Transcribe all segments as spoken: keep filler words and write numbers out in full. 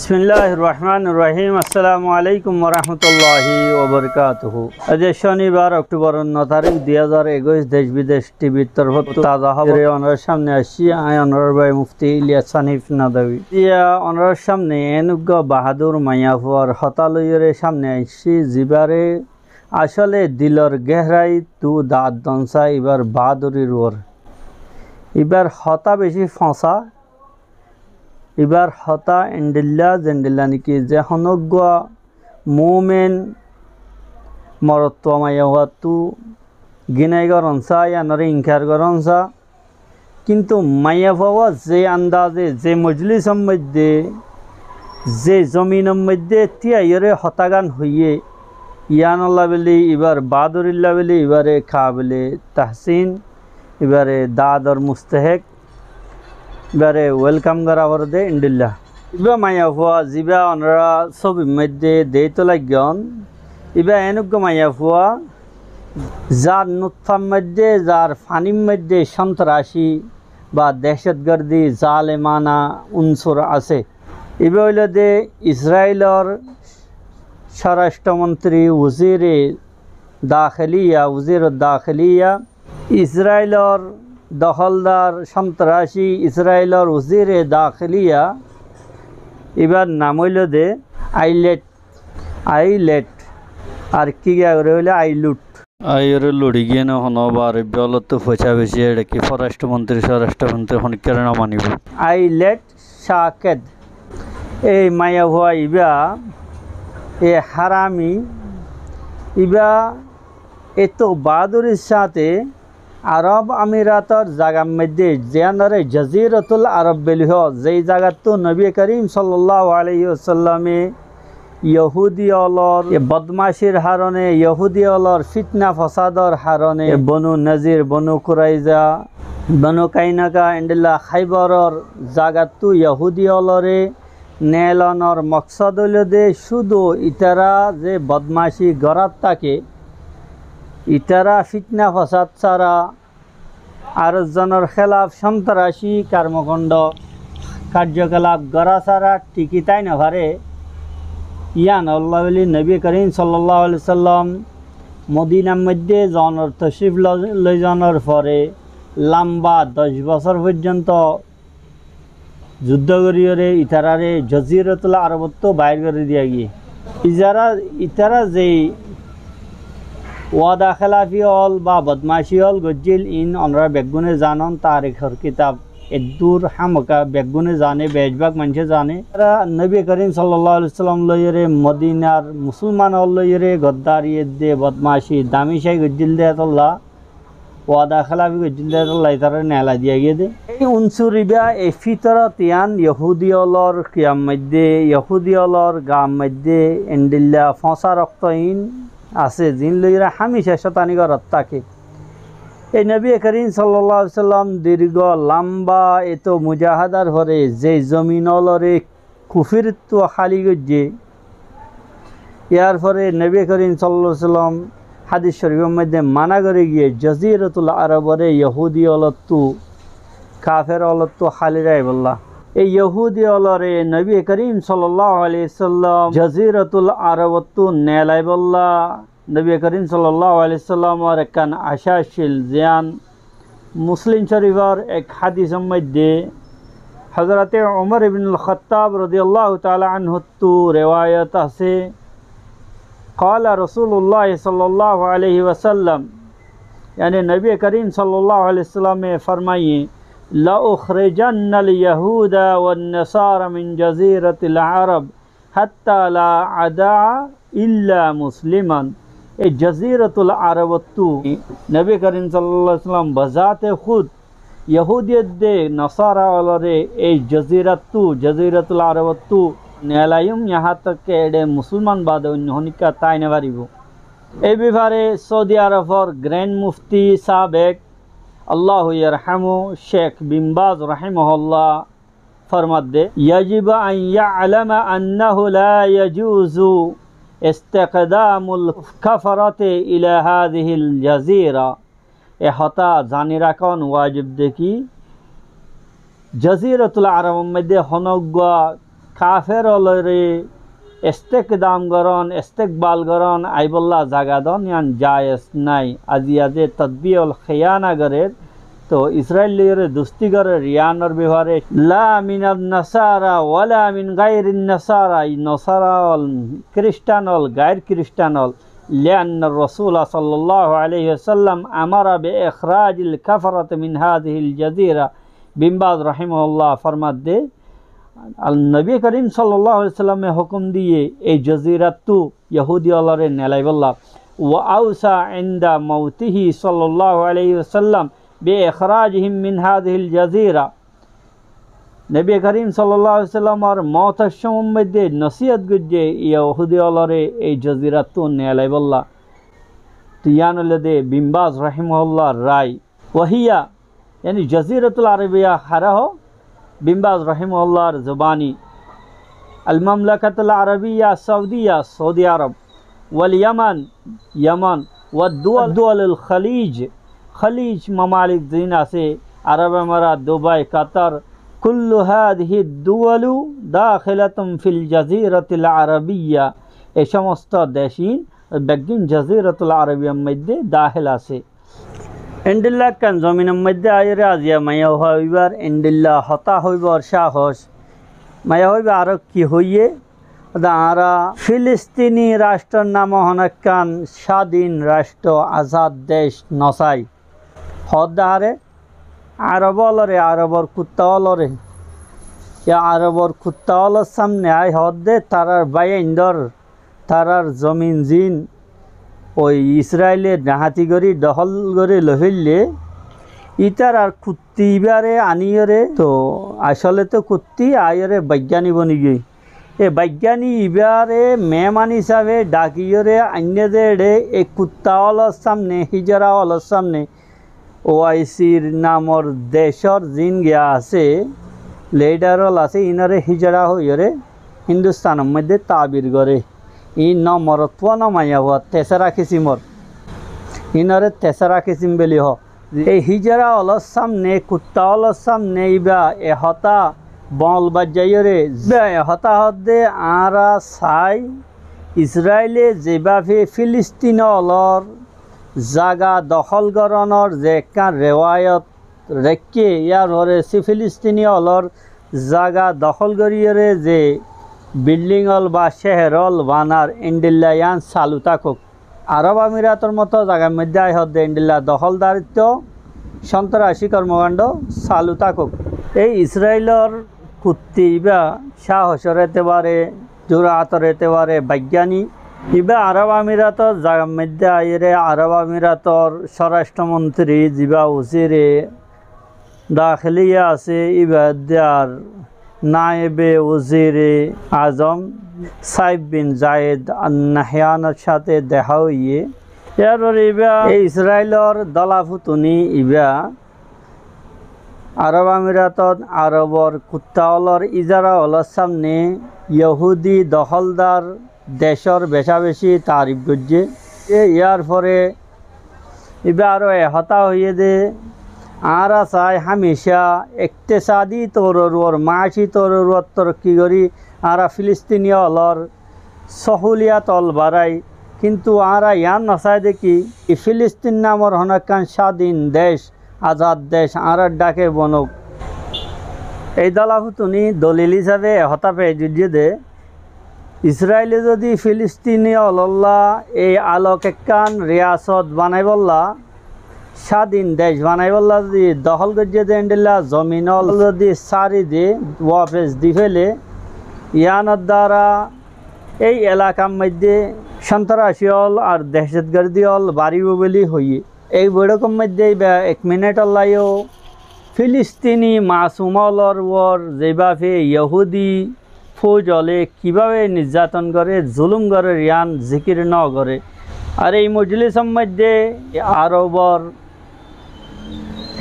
Bismilláhir Rohmánir Rohím. Assalamu aláikum wa rahmatulláhi wa barakátuhu. Aijja cónibar, Okthóbor no tarík, dui házar ekuic, Dec Bidec T V'r torfóttu taza hóbor loi onorar sámne aiccí. Añí onorar bái Mufti Ilyas Hanif Nadwi. Aijja onorar sámne en uggwá bahádur maiyafuar hotá loiyóre sámne aiccí, zibáre asóle dilor gehráittu daat don sá ibar bahádurir uore. Ibar hotá beci fosá, ibar hotá endilla zendilla niki ze honó uggwá mumin morotfua maiyafuattú ginai goron sá, yíanoré inkar goron sá. Kintu maiyafua ze andaze, ze mojlisor moidde, ze zominor moidde tíyaiyóre hotágan hoiyé, yíanolla bóli, ibar bahádurilla bóli, ibáre kabile tahsin, ibáre daador mustahek, ibáre welkam gorá foré de endilla. Ibá maiyafua zibá onora sóbir moidde deito laiggón, ibá en uggwá maiyafua, zar nutfar moidde, zar fanir moidde sontraci ba dehcotgordi zalemana unsur asé. Ibá óilde Israilor sórashtromontri, wuzire dakhiliya, wuzire dakhiliya, Israilor doholdar sontraci, Israilor wuzire dakhiliya, ibár nam óilde Ailet, Ailet, ar ki giyá goré óile Ailut. Aiyóre lori giyé né honó ba Arob olottú foicá beci, eçe ki forastro montri, sorastro montri honikkáre no manibo. Ailet Shaked. Ei maiyafua ibá, e harami, ibá eto bahadurir sáte Arob Amirator zagar moidde, ziyánore Jaziratul Arob buli hoó, zei zagattú Nobi Karim sallallahu alaihi wasallame Yohudi olor e bodmacir harone, Yohudi olor fitna fosador harone, e Bonu Nazir, Bonu Kuraiza, Bonu Kainaka, endilla Khaiboror zagattú Yohudi olore neelonor moksod óilde cúdu itará ze bodmaci gorát táke, itará fitna fosad sára, ar zonor hélaf sontraci karmokondo karjokolap gorá sára tiki tái no fare. Yíanolla buli Nobi Karim sallallahu alaihi wasallam Modinar moidde zonor tocrif lo-, loi zonor fore lamba doc bosór foijjonto juddó goríyore itaráre Jaziratul Arobottú bair gorí diya giyé. Izara, itará zei wada helafi ol ba bodmaci ol goijjíl, in onora beggúne zanon, tarikor kitab eddur hámaka beggúne zane, becbak maincé zane. Itará Nobi Karim sallallahu alaihi wasallam loiyore, Modinar musolman ol loiyore goddari edde bodmaci damica goijjíl de tolla. Wada helafi goijjíl de tolla itarare neelai diya giyé de. Ei unsur ibá, ei fitorot ián Yohudi olor kiyar moidde, Yohudi olor gar moidde endilla fosá rokto in asé, zin loiyore hámica cótani gorát táke. Ei Nobi Karim sallallahu alaihi wasallam dirgo lamba eto mujahadar fore ze zomin olore kufirottú háli goijjé. Yar fore Nobi Karim sallallahu alaihi wasallam hadis corifor moidde mana gorí giyé Jaziratul Arobore Yohudi olottú, kafer olottú háli raibolla. Ei Yohudi olore Nobi Karim sallallahu alaihi wasallam Jaziratul Arobottú neelaibolla Nobi Karim sallallahu alaihi wasallamor ekkán acá accíl, ziyán Muslim Corifor ek hadisor moidde Hazrate Umar ibnul Khattab radiyallahu taala anhuttú rewayot asé, قال رسول الله صلى الله عليه وسلم, yani Nobi Karim sallallahu alaihi wasallame formaiye, لأخرجن اليهود والنصارى من جزيرة العرب حتى لا أدع إلا مسلما. Ei Jaziratul Arobottú Nobi Karim sallallahu alaihi wasallam bazate khud Yohudi edde Nasara olore ei jazirattú, Jaziratul Arobottú neelaiyum, yaha tak ke eçe musolman bade oinno honikka tái no faribo. Ei befare Saudi Arobor Grand Mufti sabek, Allahu yarhamu, Sheikh Bin Baz rahimahullah, formadde, يجب أن يعلم أنه لا يجوز استقدام الكفرة إلى هذه الجزيرة. E hotá zani rakón wajib de ki, Jaziratul Arobor moidde honó uggwá Kafer ólore istikdam gorón, istikbal gorón, aibólla zaga don, yián jayes nái. Aijja ze todbir ól hiyana gorér, to Israil lói yóre dusti gorér, yiánor befare, لا من النصارى ولا من غير النصارى, Nosara ól, Kiristan ól, gair Kiristan ól, لأن الرسول صلى الله عليه وسلم أمر بإخراج الكفرة من هذه الجزيرة. Bin Baz rahimahullah formadde, Nobi Karim sallallahu alaihi wasallame hókum diye ei jazirattú Yahudi ólore nelaibólla. وأوصى عند موته صلى الله عليه وسلم بإخراجهم من هذه الجزيرة. Nobi Karim sallallahu alaihi wasallamor moutor cómor moidde nosiyot goijje Yahudi ólore ei jazirattú nelaibólla. To yián óilde Bin Baz rahimahullar rai. وهي, yani Jaziratul Arabiya hará hoó, Bin Baz rahimahullar zubani, المملكة العربية السعودية, Saudi Arab, واليمن, Yemen, والدول, دول الخليج, Khalij mamalik ziín asé, Arab Emirat, Dubai, Katar, كل هذه الدول داخلة في الجزيرة العربية. E cómosto dec ín beggín Jaziratul Arabiyar moidde dahil asé. Endilla ekkán zominor moidde aiyóre aijja maiyafuwa óibar, endilla hotá hoibar cáhos. Maiyafuwa óiba aró ki hoiyé? Dé añára Filistini ractrór name honó ekkán cádin ractró, azad dec nosai. Hoódde añáre Arob ólore, Arobor kutta ólore. Yá Arobor kutta ólor sámne aái hoódde tarár báiyaindór, tarár zomin ziín ói Israile dhaháñti gorí dohól gorí loiféille, ítarar kutti ibáre aníyore, to asóle to kutti, aiyóre baiggani boni giyói. E baiggani ibáre meéman isabe dhakiyóre ainné de eçé e kutta ólor sámne, híjara ólor sámne, O I C R namor decór ziín giya asé, lidar ól asé, iínoré híjara hoiyóre Hindustánor moidde tabir goré. Iín no morotfuwa no maiyafuwa, tesara kisimor. Iínoré tesara kisim buli hoó. Ei híjara ólor sámne, kutta ólor sámne íba e hotá boñl baijjaiyóre, íba e hotá hoódde añára sai, Israile zebáfe Filistin ólor zaga dohól gorónor ze ekkán rewáyot raikké, yárfore Filistini ólor zaga dohól goríyore ze bilding ól ba céher ól banar endilla yián salu tákok. Arob Amirator moto zagar moidde aái hoódde endilla dohóldarittó, cóntoraci kormokando salu tákok. Ei Israilor kutti ibá cáhosor etebare, jurator etebare baiggani. Ibá Arob Amirator zagar moidde aiyóre Arob Amirator sóractro montiri zibá wozire dakhiliya asé, ibá edde ar naebe wozire azom Saif bin Zayed An Nahyanor sáte dehá óiye. Yárfore ibá ei Israilor dóla futuni ibá Arob Amiratot Arobor kutta ólor, ijara ólor sámne Yohudi dohóldar decór becá-becí tarif goijjé. E yárfore ibá aró e hotá hoiyé de, añára sai hámicá iktesadi toror uore, maaci toror uore torokki gorí añára Filistini ólor sohuliyat ól barai, kintu añára yián nosai de ki, e Filistin namor honó ekkán cádin dec, azad dec añárar dháke bonouk. Ei dóla futuni dolil isabe e hotá fec goijjé de, Israile zodi Filistini ólolla ei alok ekkán riyasot banaibólla, cádin dec banaibólla zodi dohól goijjé de endilla zomin ól zodi sári de, wafes di féle, yiánor dara ei elakar moidde cóntoraci ól ar dehcetgardi ól baribó buli hoiyé. Ei boiçókor moidde ibá ek minitor laiyó Filistini masum ólor uore zebáfe Yohudi fouj óle kibábe nizzaton goré, zulum goré, yián zikir nógoré. Ar ei mojlisor moidde Arobor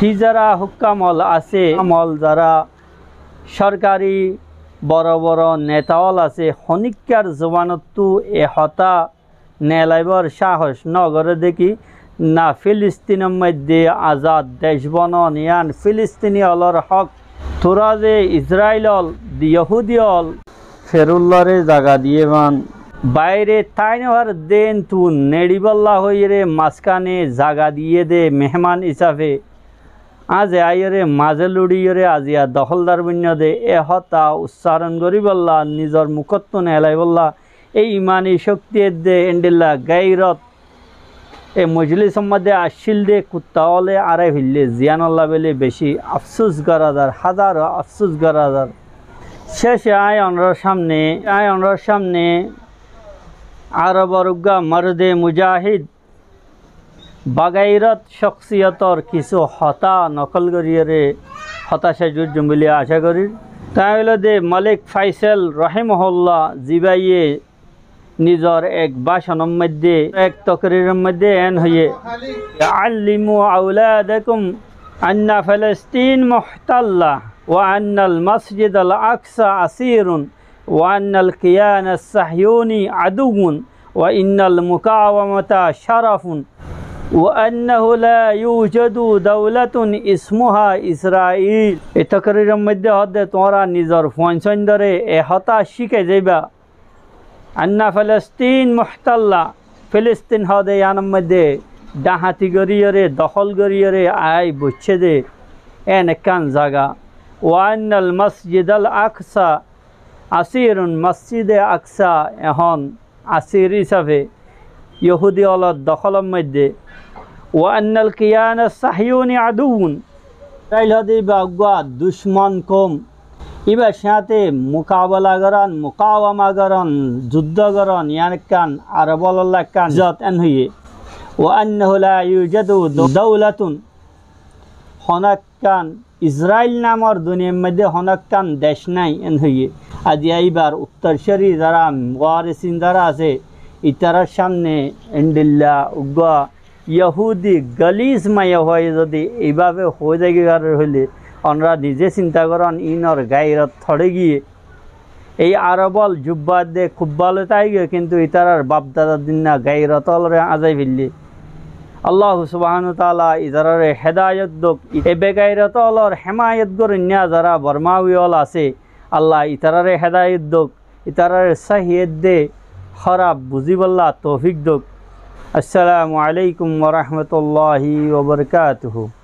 híjara hukkam ól asé, ól zará sorkari boro boro neta ól asé, honíkkar zubanottú e hotá nelaibór cáhos nógoré de ki, na Filistinor moidde azad dec bonon yián Filistini ólor hók. Tura ze Israil ól, Yohudi ól, Ferulláre zaga diyé fán. Baire tái nofaredde entú neçibólla hoiyére mazkáne zaga diyé dé mehman isafe. Añze aiyóre mazé luçiyóre aziya dohóldar boinno dé e hotá ussáron goríbolla, nizor mukóttun elaibólla, e imani cókti edde endilla gairot e mojlisor modde accíl dé kuttá óle arai félaiye, ziyánolla bóli beci afsús gorá zar, házaro afsús gorá zar. Céce añí onórar cámne, añí onórar cámne Arobor uggúa morde mujahid, bagairot cóksiyotor kissú hotá nokól goríyore hotá céc goijjum bóli acá gorír. Tañí óilde Malik Faisal rahimahullah, zibáye nizor ek báconor modde, ek tokriror modde en hoiyé, "علموا أولادكم أن فلسطين محتلة، وأن المسجد الأقصى أسير، وأن الكيان الصهيوني عدو، وأن المقاومة شرف، وأنه لا يوجد دولة اسمها إسرائيل." E tokriror modde hoódde tuáñra nizor fuain sóindore e hotá cíkai zaiba. "أن فلسطين محتلة", Filistin hoóde yíanor modde dhañhati goríyore, dohól goríyore aái boiccé dé en ekkán zaga. "وأن المسجد الأقصى أسير", Masjide Aksa ehón asir isafe yohudi ólor dohólor modde. "وأن الكيان الصهيوني عدو", Israil hoóde íba uggúa ducmon koum. Íbar sáñte mukabela gorón, mukawama gorón, juddó gorón, yían ekkán Arob ólolla ekkán zot en hoiyé. "وأنه لا يوجد دولة", honó ekkán Israil namor duniyair modde honó ekkán dec nái en hoiyé. Aziya íbar uttorcúri zará muwarisin zará asé, ítarar cámne endilla uggúa yohudi galis maiyafuaye zodi eibábe hoói zaigói farer hoilé, onóra nizé sinta gorón, iínor gairot hoçé giyé. Ei Arob ól jubba edde kubbá loi táigiyoi, kintu ítarar bafdadar dinna gairot ólore añzai félaiyé. Allahu subhanahu wa taala ítarare hedayot douk. E begairot ólor hemayot goróinna zará Bormawi ól asé, Allah ítarare hedayot douk. Ítarare sóhi edde hóraf buzíbolla toufik douk. Assalamu alaikum wa rahmatullahi wa barakatuhu.